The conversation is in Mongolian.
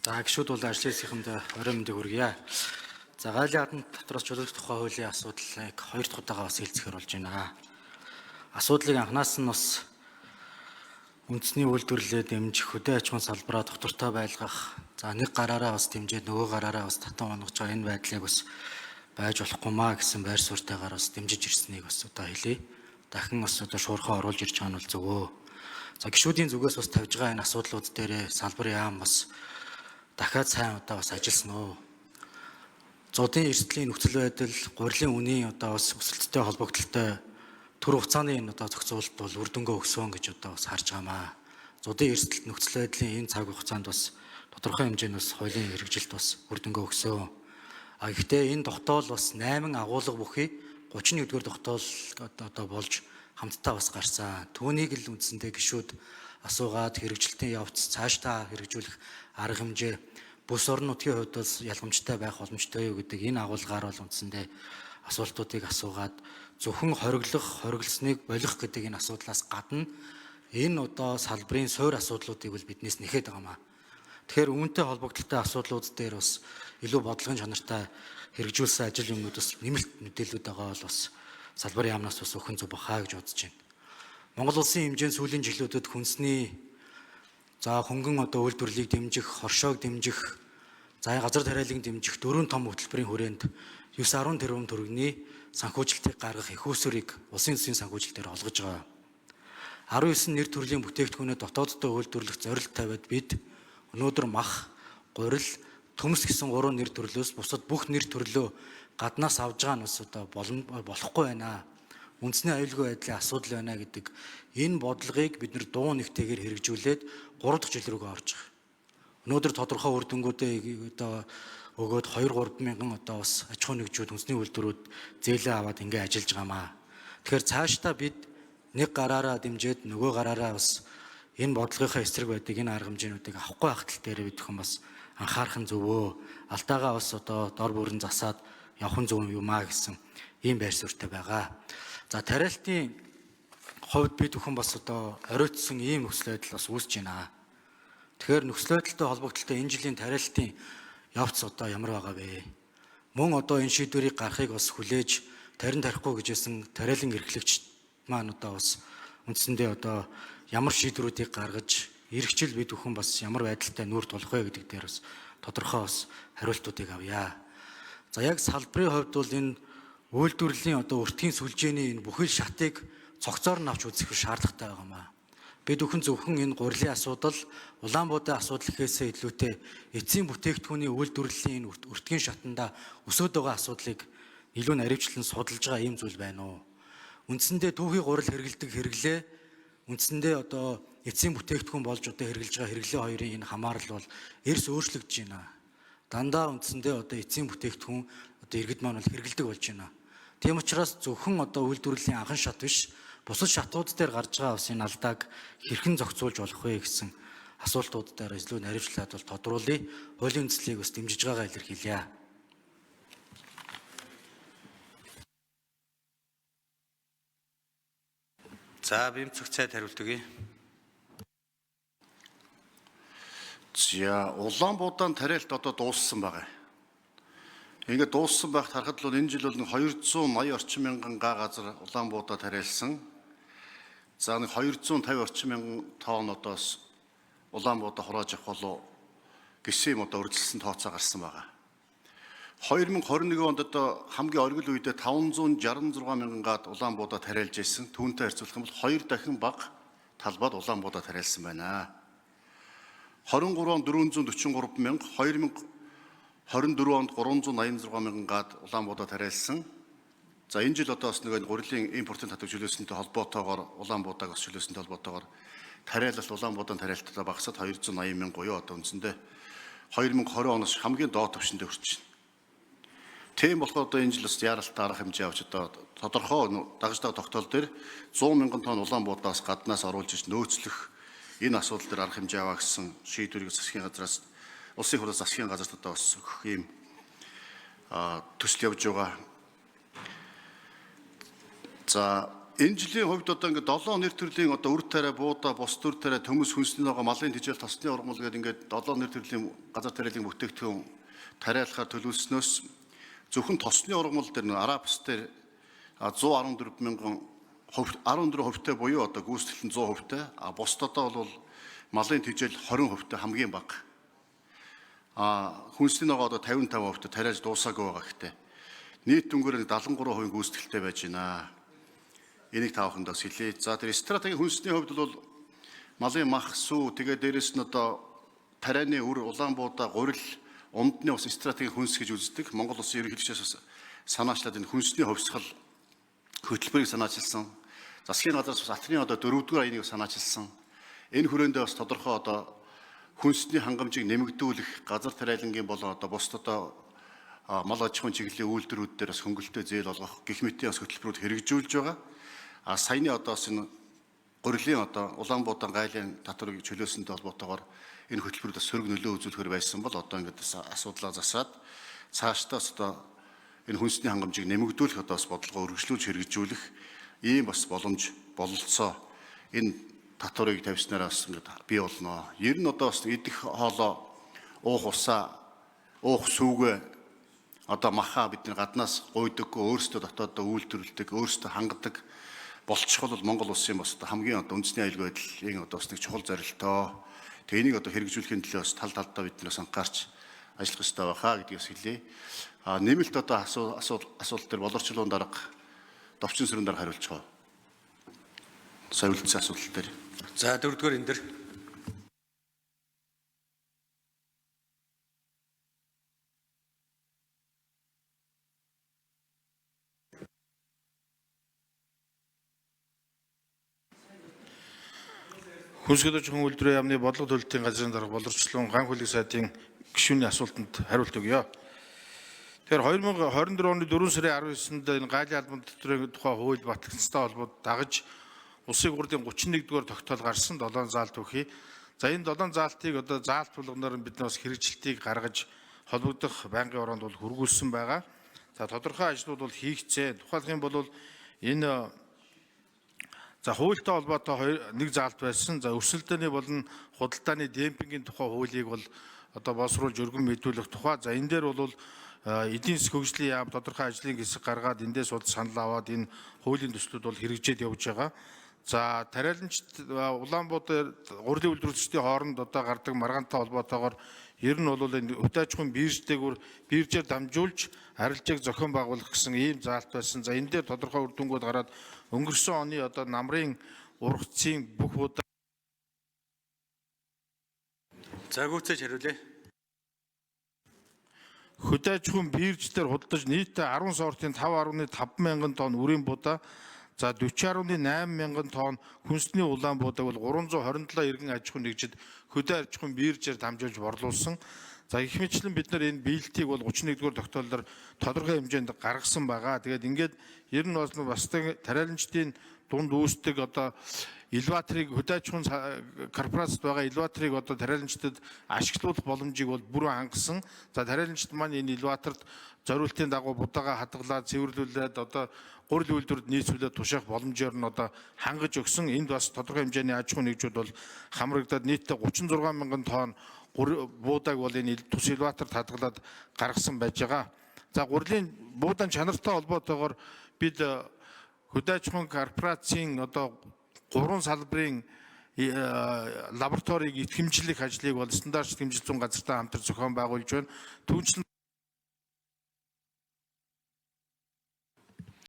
За гишүүд бол ажлын хэсгийхэнд орой мэндийг хүргье. За гайлын хаданд дотроос чөлөөлөх тухай хуулийн асуудлыг хоёр дахь удаага бас хэлцэхэр болж байна. Асуудлыг анханаас нь бас үндэсний үйлдвэрлэлээ дэмжих, хөдөө аж ахуйн салбараа доктортой байлгах, за нэг гараараа бас дэмжиж нөгөө гараараа бас татан онгож байгаа энэ байдлыг бас байж болохгүй маа гэсэн байр суурьтайгаар бас дэмжиж ирснийг бас одоо хэлье. Дахин бас одоо шуурхаа оруулж ирж байгаа нь бол зөвөө. За гишүүдийн зүгээс бас тавьж байгаа энэ асуудлууд дээрээ салбар яам бас дахиад сайн одоо бас ажилласан уу? Зодын эрсдлийн нөхцөл байдал, гурилын үнийн одоо бас өсөлттэй холбогдлолтой төр хугацааны энэ одоо зохицуулалт бол үр дүнгээ өгсөн гэж одоо бас харж байгаамаа. Зодын эрсдэлт нөхцөл байдлын энэ цаг хугацаанд бас тодорхой хэмжээнд бас хуулийн хэрэгжилт бас үр дүнгээ өгсөн. А гэхдээ энэ тогтоол бас 8 агуулга бүхий 31-р тогтоол одоо болж хамтдаа бас гарсан. Түүнийг л үндсэндээ гишүүд асуугаад хэрэгжилтийн явц цаашдаа хэрэгжүүлэх арга хэмжээ бүс орон нутгийн хувьд бас ялгамжтай байх боломжтой юу гэдэг энэ агуулгаар бол үндсэндээ асуултуудыг асуугаад зөвхөн хориглох, хориглосныг болох гэдэг энэ асуудлаас гадна энэ одоо салбарын суур асуудлуудыг бол биднээс нэхэд байгаа маа. Тэгэхээр үүнтэй холбогдлолтой асуудлууд дээр бас илүү бодлогын чанартай хэрэгжүүлсэн ажил юмнууд бас нэмэлт мэдээлэлүүд байгаа бол бас салбар яамнаас бас өгөх нь зөв бахаа гэж бодож байна. Монгол улсын хэмжээнд сүүлийн жилүүдэд хүнсний за хөнгөн одоо үйлдвэрлэлийг дэмжих, хоршоог дэмжих, за газар тариалан дэмжих дөрвөн том хөтөлбөрийн хүрээнд 9.10 тэрбум төгрөгийн санхүүжилтийг гаргах их усүрийг улсын засгийн санхүүжилтээр олгож байгаа. 19 нэр төрлийн бүтээгдэхүүнээ дотооддоо үйлдвэрлэх зорилт тавиад бид өнөөдөр мах, гурил, төмс гэсэн гурван нэр төрлөөс бусад бүх нэр төрлөө гаднаас авж байгаа нь бас одоо болохгүй байна. Үндэсний аюулгүй байдлын асуудал байна гэдэг энэ бодлогыг бид нэр дуу нэгтэйгээр хэрэгжүүлээд 3 дахь жил рүүгээ орж байгаа. Өнөөдөр тодорхой үр дүнгуудээ одоо өгөөд 2 3 мянган одоо бас аж ахуйн нэгжүүд үндэсний үйлдвэрүүд зээлээ аваад ингээ ажиллаж байгаамаа. Тэгэхээр цаашдаа бид нэг гараараа дэмжиж нөгөө гараараа бас энэ бодлогынхаа эсрэг байдаг энэ арга хэмжээнүүдийг авахгүй байх тал дээр бид хүн бас анхаарах нь зөвөө. Алдаагаа бас одоо дор бүрэн засаад явах нь зөв юм аа гэсэн ийм байр суурьтай байгаа. За тариалтын хувьд бид бүхэн бас одоо оройтсон ийм нөхцөл байдал бас үүсэж байна. Тэгэхээр нөхцөл байдалтай холбогдлолтой энэ жилийн тариалтын явц одоо ямар байгаа вэ? Мөн одоо энэ шийдвэрийг гаргахыг бас хүлээж тарин тарихгүй гэжсэн тариалан эрхлэгч маань одоо бас үндсэндээ одоо ямар шийдвэрүүдийг гаргаж эрхжил бид бүхэн бас ямар байдалтай нүүр тулах вэ гэдэг дээр бас тодорхой бас хариултуудыг авъя. За яг салбарын хувьд бол энэ үйлдвэрлэлийн одоо өртгийн сүлжээний энэ бүхэл шатыг цогцоор нь авч үзэх шаардлагатай байгаа маа. Бид бүхэн зөвхөн энэ гурилын асуудал, улаанбуудын асуудал гэхээсээ илүүтэй эцсийн бүтээгдэхүүний үйлдвэрлэлийн энэ өртгийн шатанда өсөөд байгаа асуудлыг илүү наривчлан судалж байгаа ийм зүйл байна уу? Үндсэндээ түүхий гурил хэрэгэлдэг хэрэглээ үндсэндээ одоо эцсийн бүтээгдэхүүн болж одоо хэрэглэж байгаа хэрэглээ хоёрын энэ хамаарал бол эрс өөрчлөгдөж байна. Дандаа үндсэндээ одоо эцсийн бүтээгдэхүүн одоо иргэд маань бол хэрэгэлдэг болж байна. Тийм учраас зөвхөн одоо үйлдвэрлэлийн анхан шат биш, бусад шатууд дээр гарч байгаа бас энэ алдааг хэрхэн зохицуулж болох вэ гэсэн асуултууд дээр илүү наривчлаад бол тодруулъя. Хуулийн үндэслэлийг бас дэмжиж байгаагаа илэрхийлье. За бэмцэх цайд хариулт өгье. За Улаанбуудаан тариалт одоо дууссан байгаа. Ингээд дууссан байх харахад бол энэ жил бол 280 орчим мянган га газар Улаанбуудаа тариалсан. За нэг 250 орчим мянган тонн одоос Улаанбуудаа хурааж авах болов гэсэн юм одоо үржилсэн тооцоо гарсан байгаа. 2021 онд одоо хамгийн оргил үедээ 566 мянган гад Улаанбуудаа тариалж байсан. Түүнтэй харьцуулах юм бол 2 дахин бага талбайд Улаанбуудаа тариалсан байна. 23 онд 443 мянга, 2024 онд 386 мянган гад Улаанбуудаа тариалсан. За энэ жил одоо бас нэг гурилын импортын татвар чөлөөсөнтэй холбоотойгоор Улаанбуудааг бас чөлөөсөнтэй холбоотойгоор тариалалт Улаанбуудаан тариалтаа багасаад 280 мянга буюу одоо үндсэндээ 2020 оноос хамгийн доод түвшиндээ хүрч байна. Тийм болохоор одоо энэ жил бас яаралтай арга хэмжээ авч одоо тодорхой дагаж байгаа тогтоол дээр 100 мянган тонн Улаанбуудаас гаднаас оруулж иж нөөцлөх энэ асуудал дээр арга хэмжээ аваа гэсэн шийдвэрийг засгийн газраас улсын хурлаас засгийн газарт одоо бас өгөх ийм төсөл явж байгаа. За Энэ жилийн хувьд одоо ингээд 7 нэр төрлийн одоо үр тариа, буудаа, бус төр тариа, төмөс, хүнсний ногоо, малын тижэл, тосны ургамал гэдэг ингээд 7 нэр төрлийн газар тариалан бүтээгдэхүүн тариалахаар төлөвлөснөөс зөвхөн тосны ургамал дээр нөө арабс дээр 114 мянган хувь 14 хувьтай буюу одоо гүйцэтгэл нь 100 хувьтай, а бусдадаа бол малын тижэл 20 хувьтай хамгийн бага. Хүнсний ногоо одоо 55 хувьтай тариалж дуусаагүй байгаа гэхдээ нийт дүнгээр 73% гүйцэтгэлтэй байж байна. Энийг та бүхэнд бас хэлье. За тэр стратегийн хүнсний хувьд бол малын мах, сүү, тэгээ дээрэс нь одоо тарианы үр, улаан буудаа, гурил, ундны бас стратегийн хүнс гэж үздэг. Монгол улсын ерөнхийлөгчөөс бас санаачлаад энэ хүнсний хувьсгал хөтөлбөрийг санаачилсан. Засгийн газраас бас атрын одоо 4-р аянийг санаачилсан. Энэ хүрээндээ бас тодорхой одоо хүнсний хангамжийг нэмэгдүүлэх газар тариалангийн болон одоо бусд одоо мал аж ахуйн чиглэлийн үйлдвэрүүд дээр бас хөнгөлөлтөй зээл олгох гэх мэтийн бас хөтөлбөрүүд хэрэгжүүлж байгаа. А саяны одоо бас энэ гурилын одоо Улаанбуудан гайлын татварыг чөлөөсөнтэй холбоотойгоор энэ хөтөлбөрүүд бас сөрөг нөлөө үзүүлэхээр байсан бол одоо ингээд бас асуудлаа засаад цаашдаа бас одоо энэ хүнсний хангамжийг нэмэгдүүлэх одоо бас бодлогоо өргөжлүүлж хэрэгжүүлэх ийм бас боломж бололцоо энэ татварыг тавьснараа бас ингээд бий болно. Ер нь одоо бас идэх хоолоо, уух усаа, уух сүүгээ одоо маха бид нар гаднаас гуйдаггүй, өөрсдөө дотооддоо үйлдвэрлэдэг, өөрсдөө хангадаг болчихвол бол Монгол улсын бас одоо хамгийн одоо үндэсний аюулгүй байдлын одоо бас нэг чухал зорилтоо. Тэгээ энийг одоо хэрэгжүүлэхийн төлөө бас тал талдаа бид нээс анхаарч ажиллах ёстой байхаа гэдгийг бас хэлье. А нэмэлт одоо асуулт дээр болорчлуун дарга Довчин сүрэн дарга хариулж байгаа. Сая үлдсэн асуудал дээр. За дөрөвдүгээр энэ дэр. Хүнсгэл аж ахуйн үйлдвэрийн яамны бодлого төлөлтийн газрын дарга Болорчлон ган хөлөг сайдын гишүүний асуултанд хариулт өгье. Тэгэхээр 2024 оны 4 сарын 19-нд энэ гайлын албан татврын тухай хууль батлагдсантай холбоод дагаж улсын хурлын 31-р тогтоол гарсан 7 заалт өгье. За энэ 7 заалтыг одоо заалт болгоноор бид бас хэрэгжилтийг гаргаж холбогдох байнгын ороонд бол хүргүүлсэн байгаа. За тодорхой ажлууд бол хийгдсэн. Тухайлх юм бол энэ за хуультай холбоотой нэг заалт байсан. За өрсөлдөөний болон худалдааны демпингийн тухай хуулийг бол одоо боловсруулж өргөн мэдүүлэх тухай. За энэ дээр бол эдийн засгийн хөгжлийн яам тодорхой ажлын хэсэг гаргаад эндээс бол санал аваад энэ хуулийн төслүүд бол хэрэгжээд явж байгаа. За тариаланчид Улаанбуудаар гурилын үйлдвэрлэгчдийн хооронд одоо гардаг маргаантай холбоотойгоор ер нь бол энэ хөтө аж ахуйн биржтэйгүр биржээр дамжуулж арилжааг зохион байгуулах гэсэн ийм заалт байсан. За энэ дээр тодорхой үр дүнгууд гараад өнгөрсөн оны одоо намрын ургацын бүх удаа За гүйцээж хариулъя. Хөдөө аж ахуйн бирж дээр худалдаж нийтдээ 10 сортын 5.5 мянган тонн үрийн будаа, за 40.8 мянган тонн хүнсний улаан будааг бол 327 иргэн аж ахуйн нэгжид хөдөө аж ахуйн биржээр дамжуулж борлуулсан. За гэх мэтчлэн бид нар энэ биелтийг бол 31-р тогтоолоор тодорхой хэмжээнд гаргасан байгаа. Тэгээд ингээд ер нь бол бас тариаланчдын дунд үүсдэг одоо элеваторыг хөдөө аж ахуйн корпорацид байгаа элеваторыг одоо тариаланчдад ашиглуулах боломжийг бол бүрэн хангасан. За тариаланчид маань энэ элеваторт зориултын дагуу будаага хадгалаад цэвэрлүүлээд одоо гурил үйлдвэрд нийцүүлээд тушаах боломжоор нь одоо хангаж өгсөн. Энд бас тодорхой хэмжээний аж ахуйн нэгжүүд бол хамрагдаад нийтдээ 36 мянган тонн буудааг бол энэ тус элеваторт хадгалаад гаргасан байж байгаа. За гурилын буудаан чанартай холбоотойгоор бид хөдөө аж ахуйн корпорацийн одоо 3 салбарын лабораторийг итгэмжлэх ажлыг бол стандарт итгэмжил зүйн газартай хамтар зохион байгуулж байна. Түүнчлэн